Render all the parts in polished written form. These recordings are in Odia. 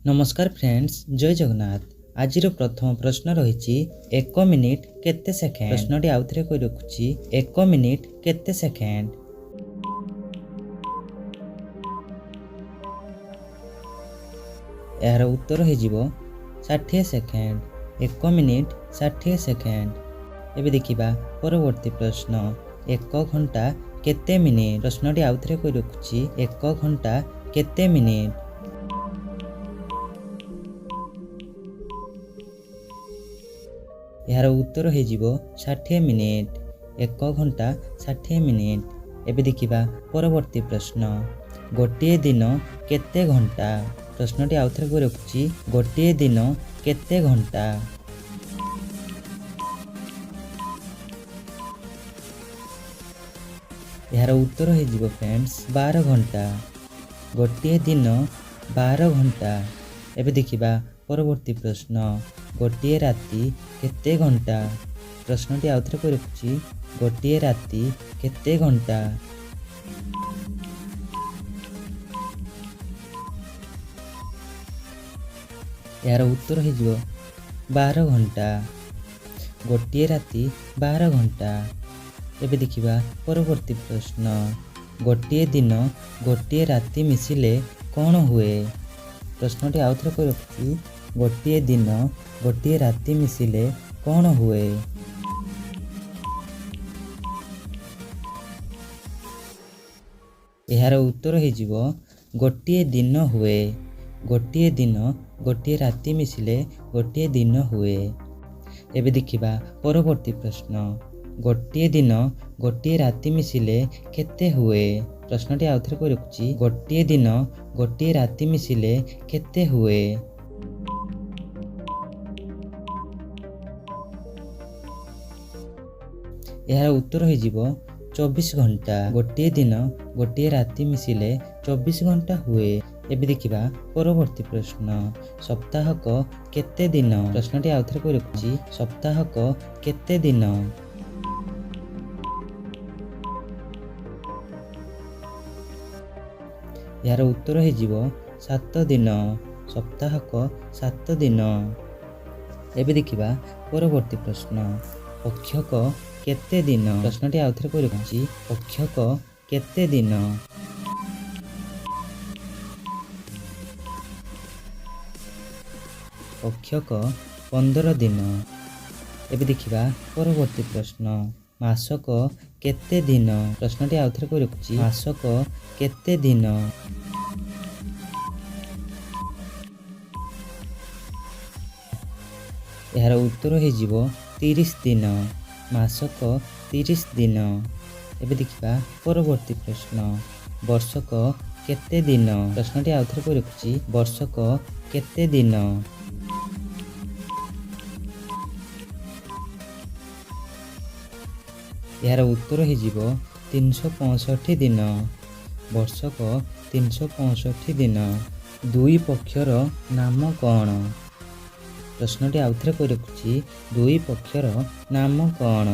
ନମସ୍କାର ଫ୍ରେଣ୍ଡସ୍, ଜୟ ଜଗନ୍ନାଥ। ଆଜିର ପ୍ରଥମ ପ୍ରଶ୍ନ ରହିଛି, 1 ମିନିଟ୍ କେତେ ସେକେଣ୍ଡ? ପ୍ରଶ୍ନଟି ଆଉଥରେ କହି ରଖୁଛି, 1 ମିନିଟ୍ କେତେ ସେକେଣ୍ଡ? ଏହାର ଉତ୍ତର ହେଇଯିବ 60 ସେକେଣ୍ଡ। 1 minute 60 second. ଏବେ ଦେଖିବା ପରବର୍ତ୍ତୀ ପ୍ରଶ୍ନ, 1 ଘଣ୍ଟା କେତେ ମିନିଟ୍? ପ୍ରଶ୍ନଟି ଆଉଥରେ କହି ରଖୁଛି, 1 ଘଣ୍ଟା କେତେ ମିନିଟ୍? ଏହାର ଉତ୍ତର ହେଇଯିବ 60 ମିନିଟ୍। 1 ଘଣ୍ଟା 60 ମିନିଟ୍। ଏବେ ଦେଖିବା ପରବର୍ତ୍ତୀ ପ୍ରଶ୍ନ, ଗୋଟିଏ ଦିନ କେତେ ଘଣ୍ଟା? ପ୍ରଶ୍ନଟି ଆଉଥରେ କହି ରଖୁଛି, ଗୋଟିଏ ଦିନ କେତେ ଘଣ୍ଟା? ଏହାର ଉତ୍ତର ହେଇଯିବ ଫ୍ରେଣ୍ଡସ୍, 12 ଘଣ୍ଟା। ଗୋଟିଏ ଦିନ 12 ଘଣ୍ଟା। ଏବେ ଦେଖିବା ପରବର୍ତ୍ତୀ ପ୍ରଶ୍ନ, ଗୋଟିଏ ରାତି କେତେ ଘଣ୍ଟା? ପ୍ରଶ୍ନଟି ଆଉଥରେ କହି ରଖୁଛି, ଗୋଟିଏ ରାତି କେତେ ଘଣ୍ଟା? ଏହାର ଉତ୍ତର ହେଇଯିବ 12 ଘଣ୍ଟା। ଗୋଟିଏ ରାତି 12 ଘଣ୍ଟା। ଏବେ ଦେଖିବା ପରବର୍ତ୍ତୀ ପ୍ରଶ୍ନ, ଗୋଟିଏ ଦିନ ଗୋଟିଏ ରାତି ମିଶିଲେ କ'ଣ ହୁଏ? ପ୍ରଶ୍ନଟି ଆଉଥରେ କହି ରଖୁଛି, ଗୋଟିଏ ଦିନ ଗୋଟିଏ ରାତି ମିଶିଲେ କ'ଣ ହୁଏ? ଏହାର ଉତ୍ତର ହେଇଯିବ ଗୋଟିଏ ଦିନ ହୁଏ। ଗୋଟିଏ ଦିନ ଗୋଟିଏ ରାତି ମିଶିଲେ ଗୋଟିଏ ଦିନ ହୁଏ। ଏବେ ଦେଖିବା ପରବର୍ତ୍ତୀ ପ୍ରଶ୍ନ, ଗୋଟିଏ ଦିନ ଗୋଟିଏ ରାତି ମିଶିଲେ କେତେ ହୁଏ? ପ୍ରଶ୍ନଟି ଆଉଥରେ କହି ରଖୁଛି, ଗୋଟିଏ ଦିନ ଗୋଟିଏ ରାତି ମିଶିଲେ କେତେ ହୁଏ? ଏହାର ଉତ୍ତର ହେଇଯିବ 24 ଘଣ୍ଟା। ଗୋଟିଏ ଦିନ ଗୋଟିଏ ରାତି ମିଶିଲେ 24 ଘଣ୍ଟା ହୁଏ। ଏବେ ଦେଖିବା ପରବର୍ତ୍ତୀ ପ୍ରଶ୍ନ, ସପ୍ତାହକ କେତେ ଦିନ? ପ୍ରଶ୍ନଟି ଆଉଥରେ କହି ରଖୁଛି, ସପ୍ତାହକ କେତେ ଦିନ? ଏହାର ଉତ୍ତର ହେଇଯିବ 7 ଦିନ। ସପ୍ତାହକ 7 ଦିନ। ଏବେ ଦେଖିବା ପରବର୍ତ୍ତୀ ପ୍ରଶ୍ନ, ପକ୍ଷକ କେତେ ଦିନ? ପ୍ରଶ୍ନଟି ଆଉଥରେ କହି ରଖୁଛି, ପକ୍ଷକ କେତେ ଦିନ? ପକ୍ଷକ 15 ଦିନ। ଏବେ ଦେଖିବା ପରବର୍ତ୍ତୀ ପ୍ରଶ୍ନ, ମାସକ କେତେ ଦିନ? ପ୍ରଶ୍ନଟି ଆଉଥରେ କହି ରଖୁଛି, ମାସକ କେତେ ଦିନ? ଏହାର ଉତ୍ତର ହେଇଯିବ 30 ଦିନ। ମାସକ 30 ଦିନ। ଏବେ ଦେଖିବା ପରବର୍ତ୍ତୀ ପ୍ରଶ୍ନ, ବର୍ଷକ କେତେ ଦିନ? ପ୍ରଶ୍ନଟି ଆଉଥରେ କହି ରଖୁଛି, ବର୍ଷକ କେତେ ଦିନ? ଏହାର ଉତ୍ତର ହେଇଯିବ 365 ଦିନ। ବର୍ଷକ 365 ଦିନ। ଦୁଇ ପକ୍ଷର ନାମ କ'ଣ? ପ୍ରଶ୍ନଟି ଆଉଥରେ କହି ରଖୁଛି, ଦୁଇ ପକ୍ଷର ନାମ କ'ଣ?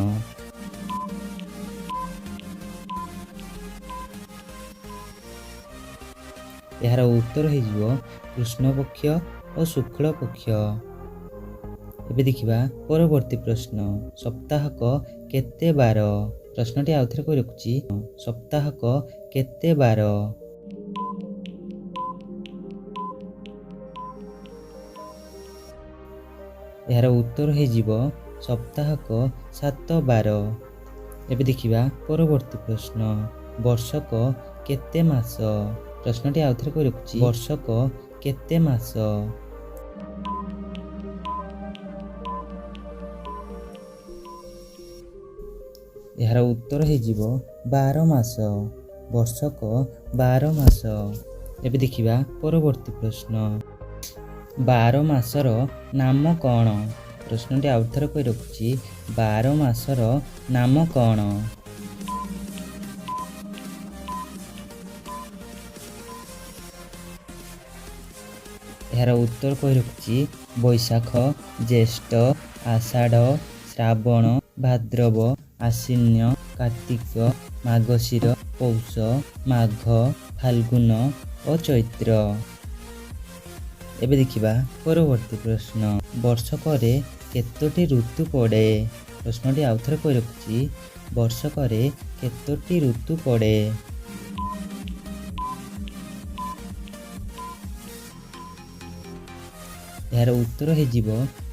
ଏହାର ଉତ୍ତର ହେଇଯିବ କୃଷ୍ଣପକ୍ଷ ଓ ଶୁକ୍ଳପକ୍ଷ। ଏବେ ଦେଖିବା ପରବର୍ତ୍ତୀ ପ୍ରଶ୍ନ, ସପ୍ତାହକ କେତେ ବାର? ପ୍ରଶ୍ନଟି ଆଉଥରେ କହି ରଖୁଛି, ସପ୍ତାହକ କେତେ ବାର? ଏହାର ଉତ୍ତର ହେଇଯିବ ସପ୍ତାହକ 7 ବାର। ଏବେ ଦେଖିବା ପରବର୍ତ୍ତୀ ପ୍ରଶ୍ନ, ବର୍ଷକ କେତେ ମାସ? ପ୍ରଶ୍ନଟି ଆଉଥରେ କହି ରଖୁଛି, ବର୍ଷକ କେତେ ମାସ? ଏହାର ଉତ୍ତର ହେଇଯିବ 12 ମାସ। ବର୍ଷକ 12 ମାସ। ଏବେ ଦେଖିବା ପରବର୍ତ୍ତୀ ପ୍ରଶ୍ନ, 12 ମାସର ନାମ କ'ଣ? ପ୍ରଶ୍ନଟି ଆଉଥରେ କହି ରଖୁଛି, 12 ମାସର ନାମ କ'ଣ? ଏହାର ଉତ୍ତର କହି ରଖୁଛି, ବୈଶାଖ, ଜ୍ୟେଷ୍ଠ, ଆଷାଢ଼, ଶ୍ରାବଣ, ଭାଦ୍ରବ, ଆଶ୍ୱିନ, କାର୍ତ୍ତିକ, ମାଗଶିର, ପୌଷ, ମାଘ, ଫାଲ୍ଗୁନ ଓ ଚୈତ୍ର। ଏବେ ଦେଖିବା ପରବର୍ତ୍ତୀ ପ୍ରଶ୍ନ। ବର୍ଷକରେ କେତୋଟି ଋତୁ ପଡ଼େ? ପ୍ରଶ୍ନଟି ଆଉଥରେ କହି ରଖୁଛି, ବର୍ଷକରେ କେତୋଟି ଋତୁ ପଡ଼େ? ଏହାର ଉତ୍ତର ହେଇଯିବ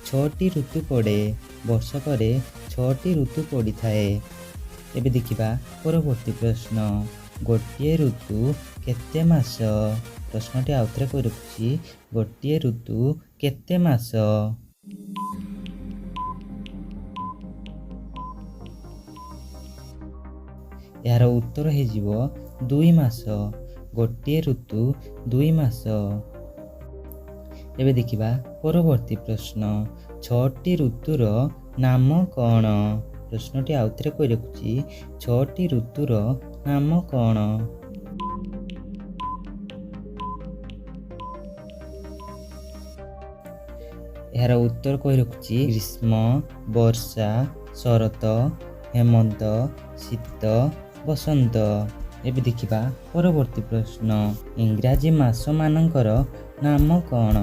6ଟି ଋତୁ ପଡ଼େ। ବର୍ଷକରେ 6ଟି ଋତୁ ପଡ଼ିଥାଏ। ଏବେ ଦେଖିବା ପରବର୍ତ୍ତୀ ପ୍ରଶ୍ନ। ଗୋଟିଏ ଋତୁ କେତେ ମାସ? ପ୍ରଶ୍ନଟି ଆଉଥରେ କହି ରଖୁଛି, ଗୋଟିଏ ଋତୁ କେତେ ମାସ? ଏହାର ଉତ୍ତର ହେଇଯିବ 2 ମାସ। ଗୋଟିଏ ଋତୁ 2 ମାସ। ଏବେ ଦେଖିବା ପରବର୍ତ୍ତୀ ପ୍ରଶ୍ନ। 6ଟି ଋତୁର ନାମ କ'ଣ? ପ୍ରଶ୍ନଟି ଆଉଥରେ କହି ରଖୁଛି, 6ଟି ଋତୁର ନାମ କ'ଣ? ଏହାର ଉତ୍ତର କହି ରଖୁଛି, ଗ୍ରୀଷ୍ମ, ବର୍ଷା, ଶରତ, ହେମନ୍ତ, ଶୀତ, ବସନ୍ତ। ଏବେ ଦେଖିବା ପରବର୍ତ୍ତୀ ପ୍ରଶ୍ନ। ଇଂରାଜୀ ମାସମାନଙ୍କର ନାମ କ'ଣ?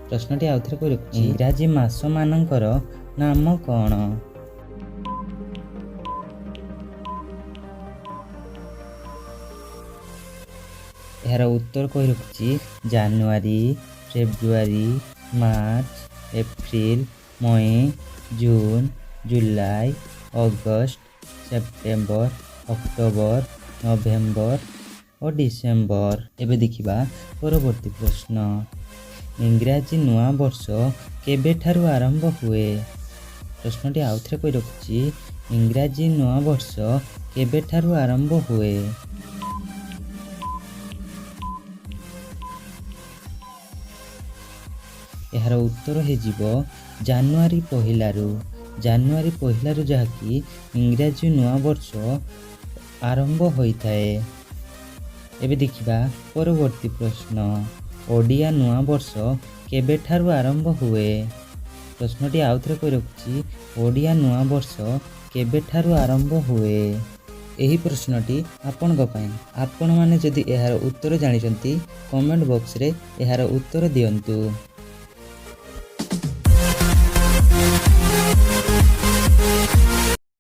ପ୍ରଶ୍ନଟି ଆଉଥରେ କହି ରଖୁଛି, ଇଂରାଜୀ ମାସମାନଙ୍କର ନାମ କ'ଣ? ଏହାର ଉତ୍ତର କହି ରଖୁଛି, ଜାନୁଆରୀ, ଫେବୃଆରୀ, ମାର୍ଚ୍ଚ, ଏପ୍ରିଲ, ମଇ, ଜୁନ, ଜୁଲାଇ, ଅଗଷ୍ଟ, ସେପ୍ଟେମ୍ବର, ଅକ୍ଟୋବର, ନଭେମ୍ବର ଓ ଡିସେମ୍ବର। ଏବେ ଦେଖିବା ପରବର୍ତ୍ତୀ ପ୍ରଶ୍ନ। ଇଂରାଜୀ ନୂଆ ବର୍ଷ କେବେଠାରୁ ଆରମ୍ଭ ହୁଏ? ପ୍ରଶ୍ନଟି ଆଉଥରେ କହି ରଖୁଛି, ଇଂରାଜୀ ନୂଆ ବର୍ଷ କେବେଠାରୁ ଆରମ୍ଭ ହୁଏ? ଏହାର ଉତ୍ତର ହେଇଯିବ ଜାନୁଆରୀ 1ରୁ। ଜାନୁଆରୀ 1ରୁ ଯାହାକି ଇଂରାଜୀ ନୂଆ ବର୍ଷ ଆରମ୍ଭ ହୋଇଥାଏ। ଏବେ ଦେଖିବା ପରବର୍ତ୍ତୀ ପ୍ରଶ୍ନ। ଓଡ଼ିଆ ନୂଆ ବର୍ଷ କେବେଠାରୁ ଆରମ୍ଭ ହୁଏ? ପ୍ରଶ୍ନଟି ଆଉଥରେ କହି ରଖୁଛି, ଓଡ଼ିଆ ନୂଆ ବର୍ଷ କେବେଠାରୁ ଆରମ୍ଭ ହୁଏ? ଏହି ପ୍ରଶ୍ନଟି ଆପଣଙ୍କ ପାଇଁ। ଆପଣମାନେ ଯଦି ଏହାର ଉତ୍ତର ଜାଣିଛନ୍ତି, କମେଣ୍ଟ ବକ୍ସରେ ଏହାର ଉତ୍ତର ଦିଅନ୍ତୁ।